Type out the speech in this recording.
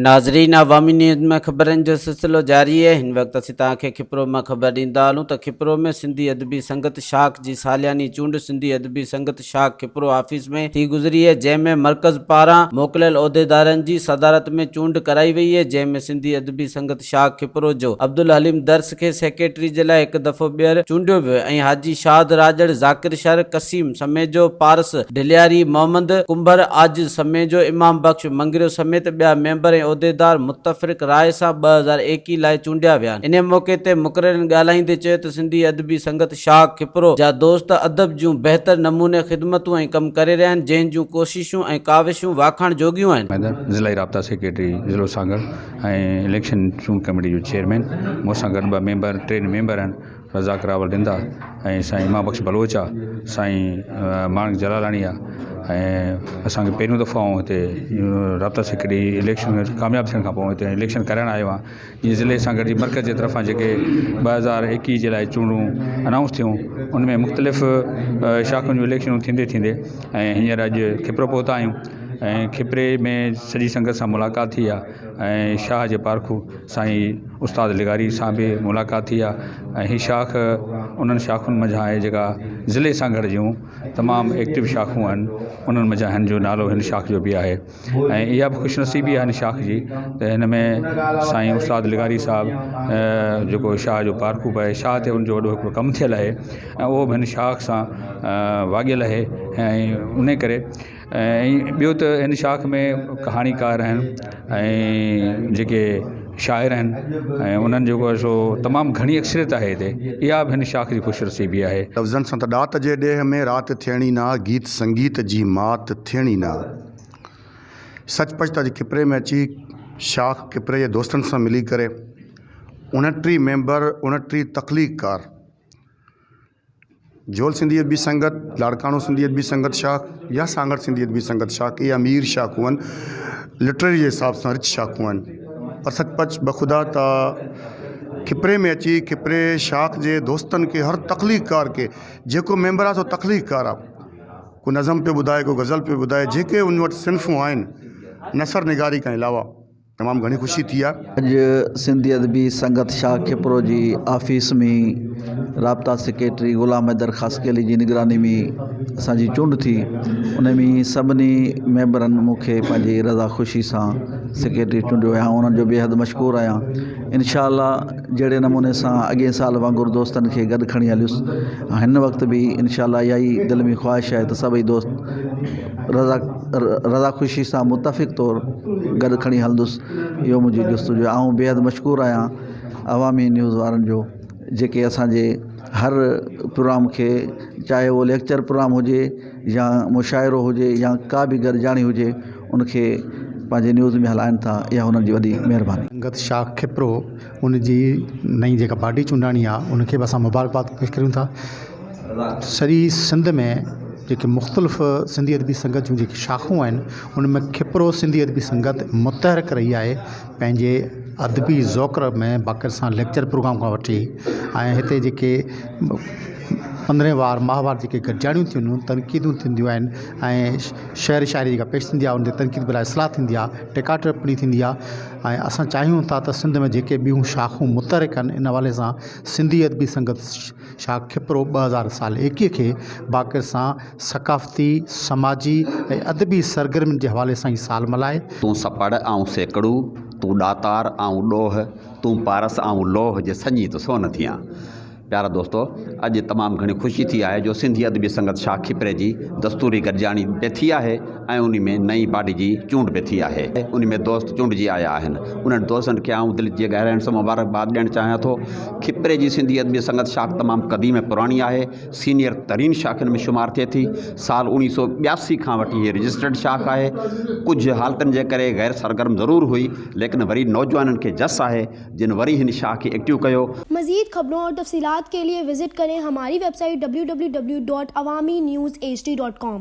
ناظرين عوامي نيوز ۾ خبرن جو سلسلو جاري آهي هن وقت اسين توهان کي کپرو مان خبر ڏيندا هلون ته کپرو ۾ سنڌي ادبي سنگت شاخ جي سالياني چونڊ سنڌي ادبي سنگت شاخ کپرو آفيس ۾ ٿي گذري آهي جنهن ۾ مرڪز پاران موڪليل عهديدارن جي صدارت ۾ چونڊ ڪرائي وئي آهي جنهن ۾ سنڌي ادبي سنگت شاخ کپرو جو عبدالحليم درس کي سيڪريٽري جي لاء هڪ دفعو ٻيهر چونڊيو ويو ۽ حاجي شاد راڄڙ، ذاڪر شر، قسيم سميجو، پارس ڍلياري، محمد ڪنڀر، عاجز سميجو، امام بخش مڱريو سميت ٻيا ميمبر ۽ عهديدار متفرق راء سان 2021 لاء چونڊيا ويا. انهي موقعي تي مقررين ڳالهائيندي چيو ته سنڌي ادبي سنگت شاخ کپرو جا دوست ادب جون بهتر نموني خدمتون ۽ ڪم ڪري رهيا آهن جنهن جون ڪوششون ۽ ڪاوشون واکاڻ جوڳيون آهن. ضلعي رابطا سيڪريٽري ضلعو سانگهڙ ۽ اليڪشن چونڊ ڪميٽي جو چيئرمين مون سان گڏ ٻه ميمبر ٽي ميمبر آهن رزاق راول رندا ۽ سائين امام بخش بلوچ آ سائين ماڻڪ جلالاڻي آ ۽ اسانکي پهريون دفعو آئون هتي رابطا سيڪريٽري اليڪشن ۾ ڪامياب ٿيڻ کان پوء هتي اليڪشن ڪرائڻ آيو آهيان جيئن ضلعي سان گڏجي مرڪز جي طرفان جيڪي 2021 جي لاء چونڊون انائونس ٿيون ان ۾ مختلف شاخن جون اليڪشنون ٿيندي ٿيندي ۽ هينئر اڄ کپرو پهتا آهيون ۽ کپري ۾ سڄي سنگت سان ملاقات ٿي آهي ۽ شاهه جي پارکو سائين استاد لغاري سان به ملاقات ٿي آهي ۽ هي شاخ انهن شاخن منجهان آهي جيڪا ضلعي سانگهڙ جون تمام ايڪٽو شاخون آهن انهن منجهان هن جو نالو هن شاخ جو به آهي ۽ اها به خوش نصيبي آهي هن شاخ جي ته هن ۾ سائين استاد لغاري صاحب جيڪو شاهه جو پارکو به آهي شاهه تي ان جو وڏو هڪڙو ڪم ٿيل آهي ۽ اهو به هن شاخ سان واڳيل آهي ۽ ان ڪري ۽ ٻيو ته هن شاخ ۾ ڪهاڻيڪار آهن ۽ جيڪي شاعر آهن ۽ انهن جيڪو آهي سو تمام گهڻي اڪثريت آهي هتي اها به هن شاخ جي خوش نصيبي آهي. لفظن سان ته ڏات جي ڏيهه ۾ رات ٿيڻي نه آ، گيت سنگيت جي مات ٿيڻي نه آ. سچ پچ ته اڄ کپري ۾ اچي شاخ کپري جي دوستن سان ملي ڪري 29 ميمبر 29 تخليقڪار جھول سنڌي ادبي سنگت، لاڙڪاڻو سنڌي ادبي سنگت شاخ يا سانگھڙ سنڌي ادبي سنگت شاخ اهي امير شاخون آهن لٽرري جي حساب سان رچ شاخون آهن پر سچ پچ بخدا ته کپري ۾ اچي کپري شاخ جي دوستن کي هر تخليقڪار کي جيڪو ميمبر آهي سو تخليقڪار آهي ڪو نظم پيو ٻڌائي ڪو غزل پيو ٻڌائي جيڪي ان وٽ صنفون آهن نثر نگاري کان علاوه تمام گهڻي خوشي ٿي آهي. اڄ سنڌي ادبي سنگت شاهه کپرو جي آفيس ۾ رابطا سيڪريٽري غلام حيدر خاصخيلي جي نگراني ۾ اسان جي چونڊ ٿي ان ۾ سڀني ميمبرن مون کي پنهنجي رضا خوشي سان سيڪريٽري چونڊيو آهي انهن جو بيحد مشڪور آهيان انشاء الله جهڙي نموني سان اڳئين سال وانگر دوستن کي گڏ کڻي هليس هن وقت به انشاء الله اها ئي دل ۾ خواهش آهي ته سڀئي دوست رضا رضا خوشي سان متفق طور گڏ کڻي هلندس اهو منهنجي جستجو آهي آئون بيحد مشڪور آهيان عوامي نيوز وارن جو جيڪي اسانجي هر پروگرام کي چاهي اهو ليڪچر پروگرام هجي يا مشاعرو هجي يا ڪا به گڏجاڻي هجي ان کي پنهنجي نيوز ۾ هلائن ٿا اها هنن جي وڏي مهرباني. سنگت شاخ کپرو ان جي نئين جيڪا باڊي چونڊاڻي آهي ان کي به اسان مبارڪباد پيش ڪريون ٿا سڄي سنڌ ۾ جيڪي مختلف سنڌي ادبي سنگت جون جيڪي شاخون آهن ان ۾ کپرو سنڌي ادبي سنگت متحرڪ رهي آهي پنهنجي ادبي ذوق ۾ باقاعده سان ليڪچر پروگرام کان وٺي ۽ هتي جيڪي پندرهين وار ماهوار جيڪي گڏجاڻيون ٿينديون تنقيدون ٿينديون آهن ۽ شعر شاعري جيڪا پيش ٿيندي آهي ان تي تنقيد براءِ اصلاح ٿيندي آهي ٽيڪا ٽپڻي ٿيندي آهي ۽ اسان چاهيون ٿا ته سنڌ ۾ جيڪي ٻيون شاخون متحرڪ آهن ان حوالي سان سنڌي ادبي سنگت شاخ کپرو 2000 سال 21 کي باقر سان ثقافتي سماجي ۽ ادبي سرگرمين جي حوالي سان هي سال ملهائي. تون سپڙ آئون سيڪڙو، تون ڏاتار آئون ڏوهه، تون پارس آئون لوهه، جي سڃي ته سون ٿيان. پيارا دوستو اڄ تمام گهڻي خوشي ٿي آهي جو سنڌي ادبي سنگت شاخ کپري جي دستوري گڏجاڻي به ٿي آهي ۽ انهي ۾ نئين باڊي جي چونڊ به ٿي آهي انهي ۾ دوست چونڊجي آيا آهن انهن دوستن کي آئون دل جي گهراين سان مبارڪباد ڏيڻ چاهيان ٿو کپري جي سنڌي ادبي سنگت شاخ تمام قديم ۽ پراڻي آهي سينيئر ترين شاخن ۾ شمار ٿئي ٿي سال 1982 کان وٺي هي رجسٽرڊ شاخ آهي ڪجهه حالتن جي ڪري غير سرگرم ضرور هئي ليڪن وري نوجوانن کي جس آهي جن وري هن شاخ کي ايڪٽو ڪيو. مزيد خبرون اور تفصيلات کے لئے وزٽ ڪرين ھماري web site www.awamiNewsHD.com.